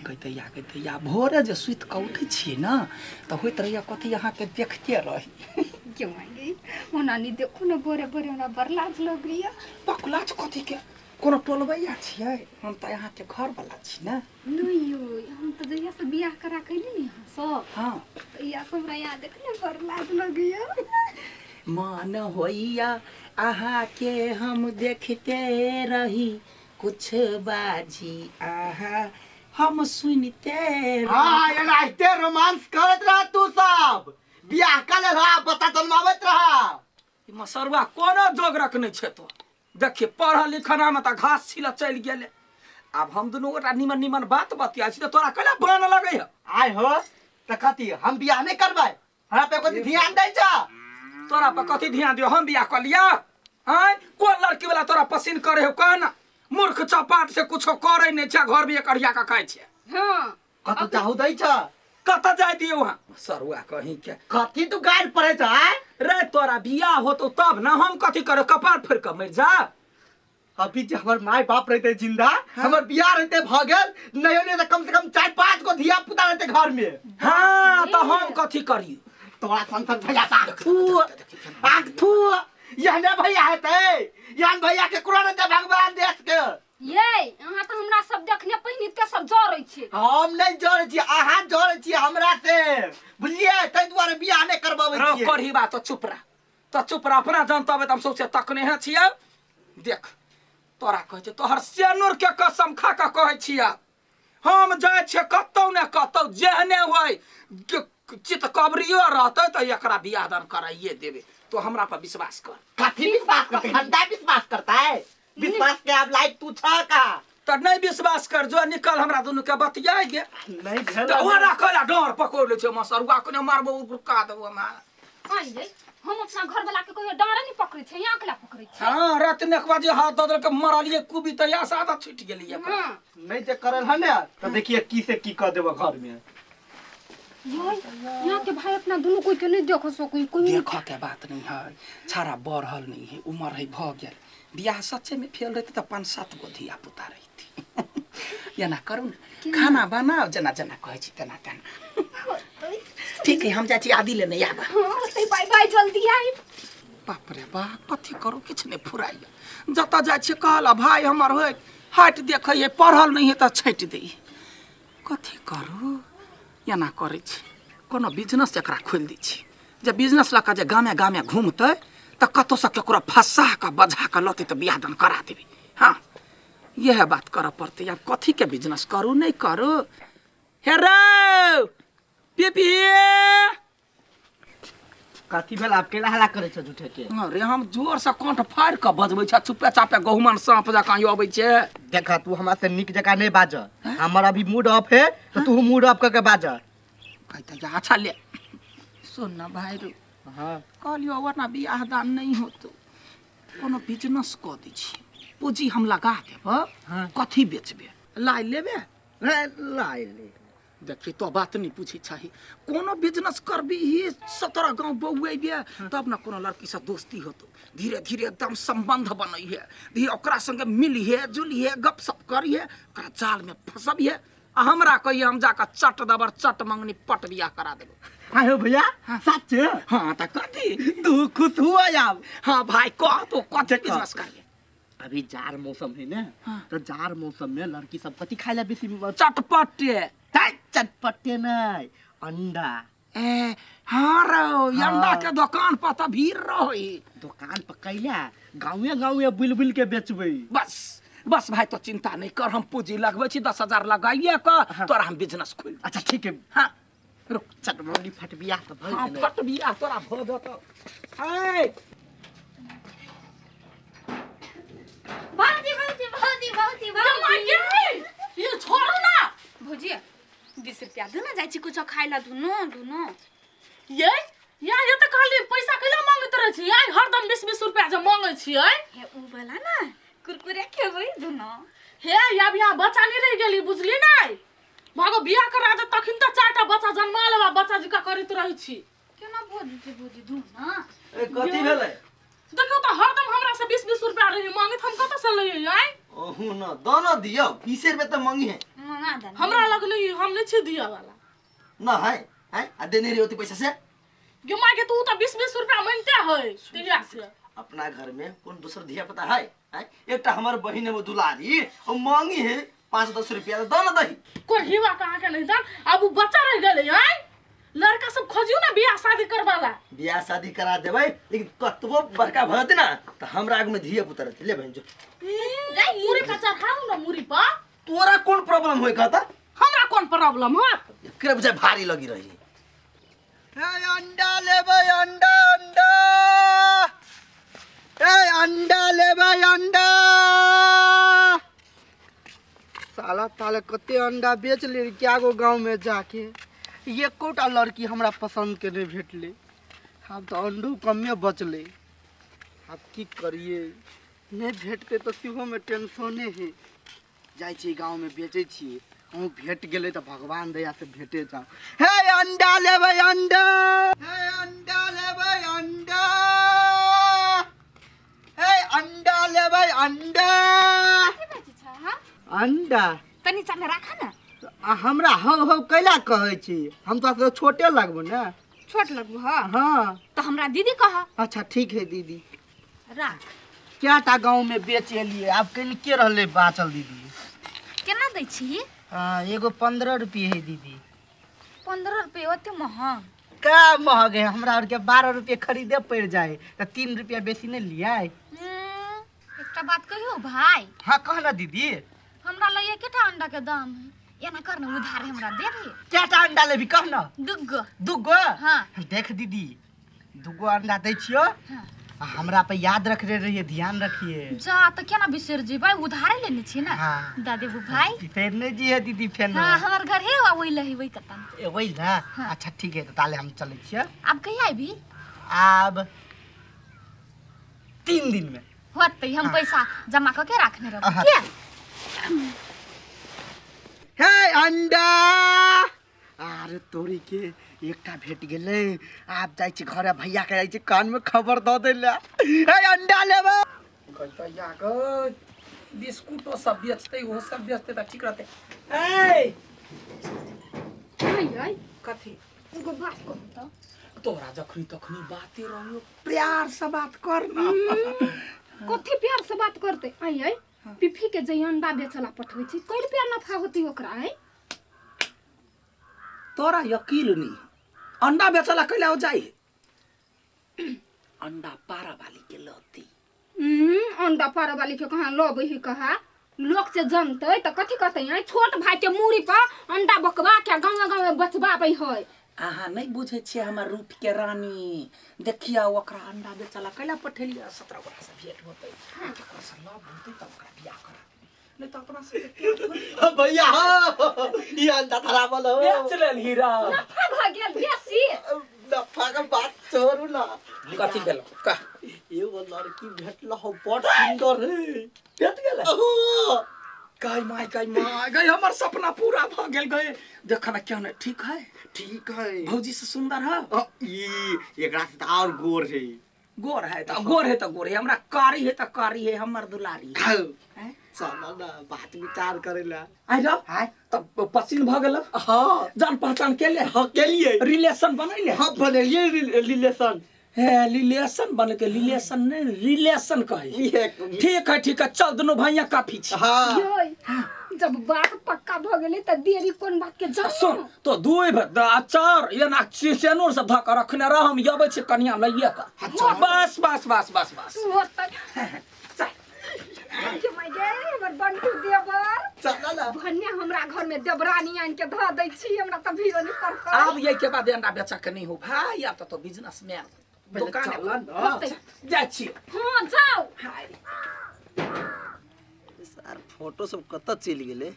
गै दैया, गै दैया, भोरे जे सुति कऽ उठै छियै ने तऽ होइत रहैया कथी अहाँके देखते रही। क्यों आएंगे ओना नहीं देखो ना, भोरे भोरे हमरा बड़ लाज लगैया। बकलाज कथी के, कोनो टोलबैया छियै? हम तऽ अहाँके घरवला छी ने। नहीं यो, हम तऽ जहिया से बियाह करा के अयली ने यहाँ सब, तहिया से हमरा यहाँ देखने बड़ लाज लगैया। मन होइया अहाँके हम देखते रही, कुछ बाजी अहाँ हम सुनते रही। हाँ, एनाहिते रोमांस करैत रह तू सब, बियाह कर ले रहा, बच्चा जन्माबैत रहा। ई मसरुआ कोनो जोगरक नहि छै। तो देखिए, पढ़ल लिखल में तऽ घास छिलऽ चलि गेलै। आब हम दुनू गोटा निमन निमन बात बतियाइ छी तऽ तोरा कैला बान लगै है? आय हो तऽ कथी हम बियाह नहि करबै? हमरा पे कथी ध्यान दै छ? तोरा पर कथी ध्यान दियो? हम बियाह कऽ लिया? आँय, कोन लड़की वाला तोरा पसिन करे हो, कह ना। मूर्ख चपाट से कुछो करे नहि छै, घर में एकरिया कऽ खाइ छै। कतौ चाहू दै छ? कतऽ जाय दियौ वहाँ सरुआ कहीं के। कथी तू गारि पड़ै छ? आय रे, तोरा बियाह होतो तब ना हम कथी करे, कपार फोड़ि कऽ मरि जा। अभी जे हमर माय बाप रहते जिंदा, हमर बियाह रहते भ गेल, नहीं नहीं तऽ कम से कम चार पांच गो धिया पुता रहते घर में। हाँ, तऽ हम कथी करी? तोरा सन सन भैया आँख थू, आँख थू, यहने भैया हेतै, यहन भैया के कोनो रहते भगवान देश के। ये अहाँ तऽ हमरा सब देखने पहिने ते सब जरै छी। हम नहीं जरै छी, अहाँ जरै छी हमरा से, बुझलियै? ताहि दुआरे बियाह नहि करबाबै रौ छियै। करही बात, तो चुप रह, तो चुप रह, अपना जनतब हम सौंसे तकने हैं छियै। देख, तोरा कहै छै, तोहर सेनुर के कसम खा कऽ कहै छियै, हम जाइ छियै कतौ ने कतौ, जेहने होइ चित कबरियो रहतै तऽ एकरा बियाह दान कराइए देबै। तो हमरा पर विश्वास कर। कथी विश्वास करते? घंटा विश्वास करता है? विश्वास के आब लायक तू छ का? तऽ नहि विश्वास कर, जो निकल, हमरा दुनू के बतियाइ गे। नहीं भेल। तऽ ओरा कहला डर पकड़ लै छै, मसरुआ कोने मारबो उड़का देबो हमरा। आइ यै, हम अपना घर वाला के कहियो डाँरे नहीं पकड़ै छै, यहाँ अकेला पकड़ै छै। हाँ, रात में एक बाजे हाथ दऽ देलकै, मरलियै कुबी तऽ यहाँ से आदत छुटि गेलियै। नहीं जे करल है ने तो देखिए की से की कर देबो घर में। यै, यहाँ के भाई अपना दुनू कोई के नहीं देख सकै कोई। देखऽ के बात नहीं है, छाड़ा बढ़ल नहीं है, उमर है भऽ गेल, बियाह सच्चे में फेल रहते तऽ पाँच सात गो धिया पुता रहिती। एना करू ने, खाना बनाओ, जेना जेना कहै छी तेना तेना। ठीक है, हम जाइ छी आदि लेने आब। हाँ, ते बाय बाय, जल्दी आई। बाप रे बाप, कथी करू, किछु नहि फुराइए। जतऽ जाइ छियै कहल भाय हमर होइ हाटि देखै है, पढ़ल नहि है तऽ छाँटि दै। कथी करू? एना करै छी, कोनो बिजनेस एकरा खोलि दै छी, जे बिजनेस लऽ कऽ जे गामे गामे घूमतै तऽ कतहुसँ ककरो फँसा कऽ बजा कऽ लतै तऽ बियाह दान करा देबै। हँ, इएह बात करऽ पड़तै। आब कथीके बिजनेस करू, नहि करू? हे रौ पीपी। कथी भेल? आब केला हल्ला करै छ झूठे के? अरे, हम जोर से कंठ फाड़ि कऽ बजबै छै, चुपे चापे गहुमन साँप जकाँ अबै छै। देख, तू हमरा से नीक जकाँ नहीं बाज, हमर अभी मूड ऑफ है तो तू मूड ऑफ करके बाज। कहते जे अच्छा ले, सुन ना भाई रो। कहलियो वरना बियाह दान नहीं होतो, कोनो बिजनेस कऽ दै छी, पूंजी हम लगा देब। कथी बेचबे? लाइ लेबे? लाइ ले। देखी, तो बात नहीं पूछी चाही। कोनो बिजनेस करबी ही, 17 गांव बौएबे तब न कोनो लड़की से दोस्ती होतो, धीरे धीरे एकदम संबंध बनै है, धीरे ओकरा संगे मिलिहे जुलिहे, गपशप करिहे, ओकरा जाल में फंसबिहे आ हमरा कहिए, हम जाकर चट दबर चट मंगनी पट बियाह करा देबो। आयो भैया, सच? हाँ, तऽ कथी? तू खुश हुआ आब? हाँ भाई, कह तो, कथी देखो। बिजनेस करिए? अभी जार मौसम है ने, तो जार मौसम में लड़की सब कथी खाए ला बेसी? चटपटे। चटपटे नहीं, अंडा। ए हाँ रो, हाँ। अंडा के दुकान पर तऽ भीड़ रही। दुकान पर कैला गाँवे गाँवे बुल बुल के बेचबै। बस बस भाई, तो चिंता नहीं कर, हम पूंजी लगबै छी, 10,000 लगाइए कऽ तोरा हम बिजनेस खोलि। अच्छा ठीक है। हाँ रुक। चटमंगी फट बियाह तऽ भऽ हाँ गेलै। फट बियाह तोरा भऽ जेतौ। ऐ भौजी भौजी भौजी भौजी भौजी, ये छोड़ू ना। भौजी, 20 रुपया दू ना, जाइ छी कुछो खाइ ला। दुनो दुनो ये या ये तऽ कहली पैसा कैला मांगैत रहै छी? आइ हरदम 20 20 रुपया जे मांगै छियै। हे उ वाला ना कुरकुरे खेबै दुनो। हे या बियाह बच्चा नहीं रहि गेली, बुझली नै? भागो, बियाह करा दे तखन तऽ चारिटा बच्चा जन्मा लेबा, बच्चा जिका करैत रहै छी। केना भौजी छै? भौजी, दू ना। ए, कथी भेलै? देखियौ तऽ हरदम हमरा से 20 20 रुपया रही मांगैत, हम कतऽ से लइयै आइ? ओहू न दऽ न दियौ, 20 रुपया तऽ मंगी है। मंगा दे। हमरा लग नहीं, हम नहीं छी दिया वाला। न है हैं आ देने रही ओते पैसा से। गे माय गे, तू तऽ 20-20 रुपया मांगते है तहिया से। अपना घर में कोन दोसर धिया पुता है हैं? एकटा हमर बहिन है वो दुलारी, ओ मांगी है 5-10 रुपया दऽ न दही। कोन हिवा कहाँ के नहीं दन, अब उ बच्चा रह गेलै हैं, लड़का सब खोजियो ना बियाह शादी करवाला। बियाह शादी करा देबै, लेकिन कतबो बड़का भऽ जेतै ना तऽ हमरा आगू में धिया पुता रहतै। ले बहिन जो। मुरी पर चढ़ाऊ ना मुरी पर। तोरा कोन प्रॉब्लम होय कहता? हमरा कोन प्रॉब्लम होत? एकरे बुझाय भारी लगी रही। हे अंडा लेबै, अंडा अंडा, ए अंडा लेबै अंडा। साला ताले कते अंडा बेच ले क्या गो गांव में जाके, एकोटा लड़की हमरा पसंद के नहीं भेटले। आब तो अंडो कमे बचले, आब की करिए, नहीं भेटते तो सेहो में टेंशने है। जाइ छी गाँव में बेचै छी, अहूँ भेट गेलै तऽ भगवान दया से भेटे जाओ। हे अंडा लेबै अंडा, हे अंडा लेबै अंडा, हे अंडा लेबै अंडा। कथी बेचै छ, हाँ? अंडा। तनी चामे राख ना। आ हमरा हौ हौ कैला कहै छी, हम तो छोटे लगबो ने। छोट लगबो हाँ? हाँ। तो हमरा दीदी कह। अच्छा ठीक है दीदी। राख। क्या टा गाँव में बेच एलिए, आब कनि के रहले बाचल दीदी? केना दै छी? हाँ, एगो 15 रुपये है दीदी। 15 रुपये ओते महग? का महग है, हमरा आर के 12 रुपये खरीदे पड़ जाए तो 3 रुपया बेसी नहीं लिया। एकटा बात कहियो भाई? हाँ कह ना दीदी। हमरा लग एकेटा अंडा के दाम है, एना कर ना उधार हमरा दे दे। क्या अंडा लेबी कह ना? दुगो। दुगो? हाँ। देख दीदी दुगो अंडा दै छियो। हाँ। हमरा पे याद रखने रहिए, ध्यान रखिए। जा तो केना बिसर जेबै, उधारे लेने छी ना। हाँ। दा देबू भाई। फेर नहीं जी है दीदी फेर। हाँ हमर घर है वा ओइ लही वही कतन। ए वही ना। हाँ। अच्छा ठीक है तो ताले हम चलै छियै। आब कहिया आबी? आब 3 दिन में। होतै, हम हाँ। पैसा जमा क के राखने रहब। हाँ। के? हे अंडा, अरे तोरी के एकटा भेट गेलै, आब जाइ छी घरे भैया के जाइ छी कान में खबर दऽ दै लए। हे अंडा लेबै। भैया गै बिस्कुटो सब बेचतै, ओहो सब बेचतै तऽ ठीक रहतै। ए नहीं आई। कथी? एगो बात कहू तऽ। तोरा जखनी तखनी बाते रहियो, प्यार से बात कर ना। कथी प्यार से बात करते? आई आई पिफी के जे अंडा बेचला पठबै छी, कै रुपया नफा होती ओकरा? आई तोरा यकीन नहीं, अंडा बेचला कैला हो जाई? अंडा पारा वाली के लती। अंडा पारा वाली के कहाँ लबै है? कहा लोग से जनतै तऽ कथी कहतै? आई छोट भाई के मूड़ी पर अंडा बकवा के गाँव गाँव में बचबाबै है। अहाँ नहीं बुझै छियै हमर रूप के रानी। देखिया ओकरा अंडा बेचला कैला पठेलियै, 17 गोरा से भेंट होतै, केकरो से लव होतै तब ओकरा बियाह करा देबै, नहीं तो अपना से भैया हाँ, ई अंडा धरावल हो। बेच लेल हीरा। नफा भऽ गेल बेसी। नफा के बात छोड़ू ना। कथी भेल कह? एगो लड़की भेटल हो बड़ सुंदर है। भेट गेल? हाँ। गई माय गई माय गई, हमर सपना पूरा भ गेल गए। देख ना क्या ना ठीक है? ठीक है। भौजी से सुंदर है? ई एकरा से तो और गोर है। गोर है तो गोर है तो गोर है, हमरा कारी है तो कारी है, हमर दुलारी है। हाँ। चल ना बात विचार करेला। आइ रह हाय। तब पसीन भ गेल? हाँ। जान पहचान के ले? हाँ के लिए। रिलेशन बनैले? हाँ बनेलिए रिलेशन। हे रिलेशन बन के रिलेशन नहीं रिलेशन कहे। ठीक है ठीक है, चल दोनों भैया काफी छी। हाँ। योय, जब बात पक्का भ गेलै तऽ देरी कोन बात के? जाउ सुन तो दुई अचार एना सेनूर सब धऽ कऽ रखने रह, हम अबै छी कनिया लइए कऽ। बस बस बस बस बस। होतै। चल। के my गे हमर बंटू देवर। चल ना। भन्ने हमरा घर में देवरानी आनि के धऽ दै छी, हमरा तऽ भीड़ो नहीं पड़तै। आब ये के बाद अंडा बेचा के नहीं हो भाई, आब तो बिजनेसमैन दुकान चल ना। होतै। जाइ छी। हाँ जाउ। हाय सर फोटो सब कतऽ चलि गेलै?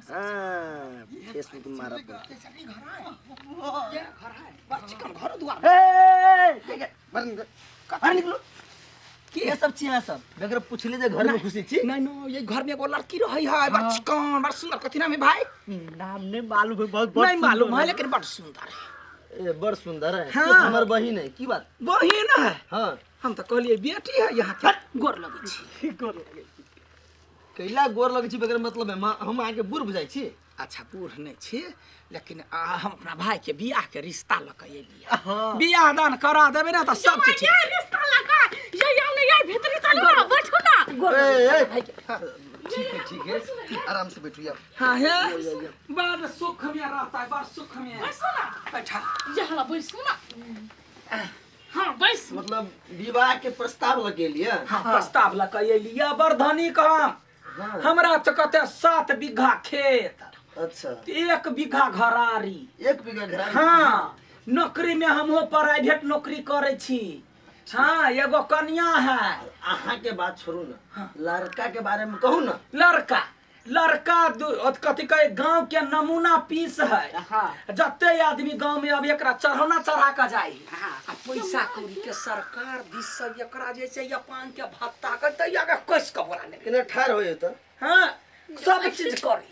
हाँ फेसबुक मारऽ पड़तै। चिकन घर दुआर। बाहर निकलो। की ये सब छी अहाँ सब बगैर पुछले जे घर में घुसै छी? नहीं नहीं, ये घर में एगो लड़की रहै है, बड़ चिकन बड़ सुंदर। कथी नाम है भाई? नाम नहीं मालूम है, बहुत नहीं मालूम है लेकिन बड़ सुंदर है। ए बड़ सुंदर है। हाँ। हमर बहिन है। की बात? बहिन है? हाँ। हम तो कहलिए बेटी है यहाँ के। गोर लगै छी। गोर लगै छी। कैला गोर लगै छी बगैर मतलब है हम अहाँके बूढ़ बुझाइ छी। अच्छा बूढ़ नहि छी, लेकिन हम अपना भाई के बियाह के रिश्ता लऽ के एलियै। हाँ। बियाह दान करा देबै ने तऽ सब चीज ये रिश्ता लगा ये ये ने ये भीतरी चलू ना, बैठू ना। ए, ए, ठीक है ठीक है, आराम से बैठू यार। हाँ हे, बड़ सुख में रहता है, बड़ सुख में। बैसू ना। बैठा। ये हला बैसू ना। हाँ बैस। मतलब विवाह के प्रस्ताव लगेलिए? हाँ, प्रस्ताव लऽ के एलियै। बड़ धनी हम। हाँ। हमरा तऽ कते 7 बीघा खेत। अच्छा। 1 बीघा घरारी। 1 बीघा घरारी? हाँ, नौकरी में हमहूँ प्राइवेट नौकरी करै छी। हाँ, एगो कन्या है। अहाँ के बात छोड़ू ना। हाँ। लड़का के बारे में कहू ना। लड़का, लड़का कथी कहे, गांव के नमूना पीस है। हाँ। जते आदमी गांव में अब एकरा चढ़ौना चढ़ा के जाए। हाँ। आ पैसा कौड़ी के सरकार दिस से एकरा जे छै अपन के भत्ता के दैया के कस के बोला ले। केना ठाढ़ होय त? हाँ, सब चीज करी।